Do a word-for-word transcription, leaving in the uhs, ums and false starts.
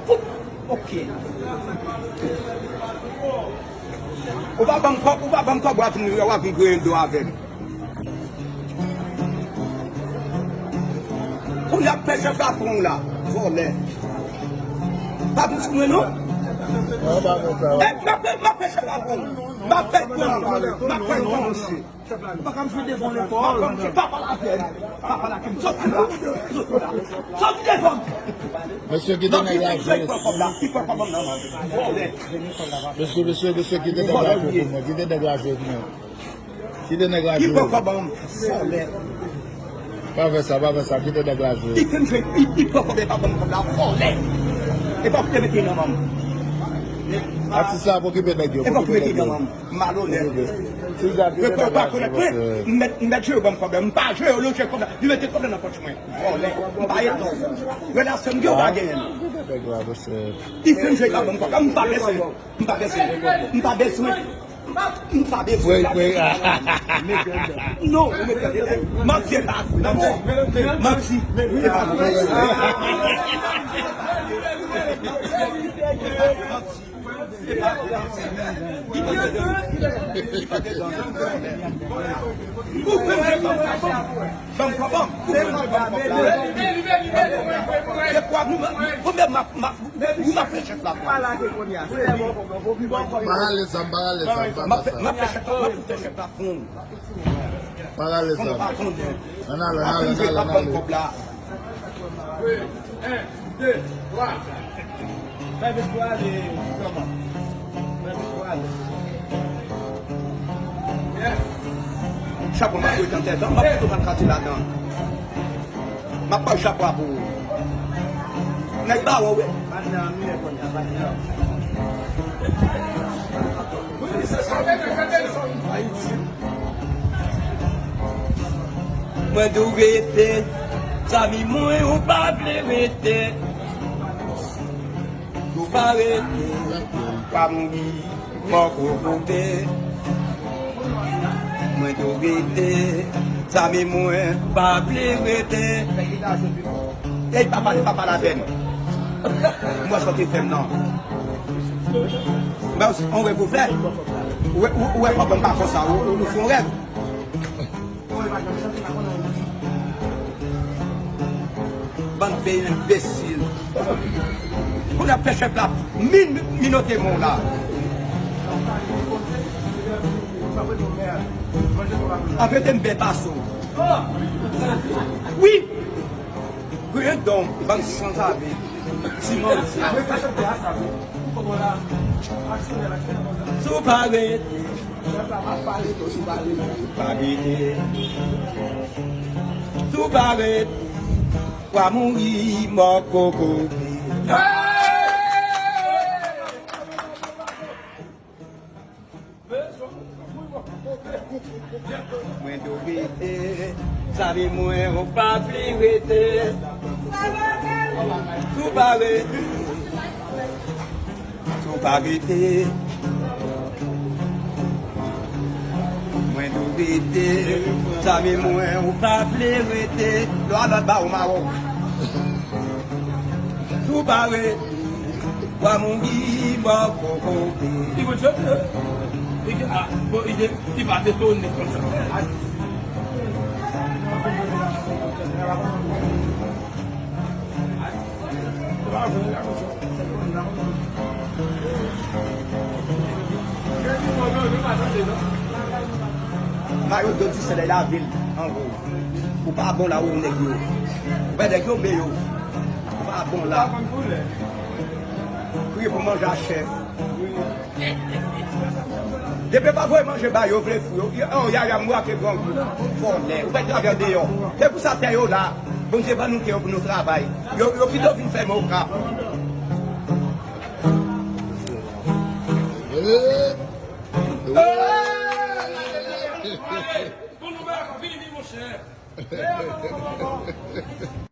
Voup! Ok. Ou pa ban m kòb, ou pa ban m kòb, w ap vin, w ap vin griyen do avè m. Kounye a, pèchè pa pran w la, vòlè. Pa vin sou mwen, non. E, m ap, m ap pèchè pa pran w. M ap fè pran w. M ap fè pran w, mesye. Ou pa ka m jwe devan lekòl. Papa la fè. Papa la fè. Sòti la. Sòti la. Sòti devan m. Mesye, kite nèg la jwe. Mesye, mesye, mesye, kite nèg la jwe pou mwen. Kite nèg la jwe pou mwen. Kite nèg la jwe. Ki pran kòb an m? Vòlè. Pa fè sa, pa fè sa. Kite nèg la jwe. Li fin jwe, li, li pran kòb, e pa ban m kòb la. Vòlè. E pa pou te mete nan men m. Atis la ap okipe nèg yo. E pa pou te mete nan men m. Malonèt. Yo pa konèt mwen. M mèt, m mèt jwe, yo ban m kòb la. M pa jwe, yo lonje kòb la. Li mete kòb la nan pòch mwen. Vòlè. M pa etan. Relasyon m gen, yo pa genyen. Li fin jwe, li pa ban m kòb la. M pa bezwen. M pa bezwen. M pa bezwen. M pa bezwen. Wè, wè. Non, ou mete. M ap di pa vre. M ap di. M ap di. E pa vre. Ou fè m fè kòb sa, ban m kòb, ban m kòb la. Se kwa nou, konbyen m ap, m ap, ou m ap fè chèf la pran? Pa lage kounye a. Se lè mwen konprann. Pa rale zam, pa rale zam, pa fè sa. M ap fè chèf la, m ap fè chèf la pran. Pa rale zam. Ann ale, ann ale, ann ale, ann ale. Fè vit pou ale, kòman? Fè vit pou ale. Chapo m ap wete an tèt an, m ap kite w pran kati ladan. M ap bay chapo a pou ou. Nèg ba wè, wi. Patnè an miyè kounye a, patnè an. Wi, se sa, se sa, se sa, Ayiti. Mwen dwe rete, zanmi mwen, ou pa vle rete. Si w pa rete, w a mouri, mò kokobe. Mwen dwe rete, zanmi mwen, ou pa vle rete. Ey, pa pale, pa pale avè m. M wè sa w te fè m nan. Mwen, on rèv ou fè. Ou wè, ou, ou wè kòman m pa konsa, ou, ou, ou fè on rèv. Bann peyi enbesil. Kounye a fè chèf la min-, minote men w la. Anfèt, m byen pase w. Wi. Griyen don, bann sanzave. Ti manti. Si w pa rete, pa rete. Si w pa rete, w a mouri mò kokobe. Mwen dwe rete, zanmi mwen, ou pa vle rete. Si w pa rete, si w pa rete. Mwen dwe rete, zanmi mwen, ou pa vle rete. Lò a lòt ba ou mawon. Si w pa rete. Wa mouri mò kokobe. Li konn chante, wi. Li gen, ah, bon, li gen, li pa detone konsa. Mayo do di se lè lavil, an gwo. Ou pa bon la, ou nèg yo. Ou pa nèg yo, men yo. Ou pa bon la. Kriye pou manje a chèf. Depi yo pa voye manje ba yo, vle fou yo. Yo, oh, Yaya, m wè ke grangou. Vòlè. Ou pa travay deyò. Se pou sa tè yo la. Bondye ban nou tè yo pou nou travay. Yo, yo pito vin fèmen okap. Bon, nou ba vini, vini, monchè.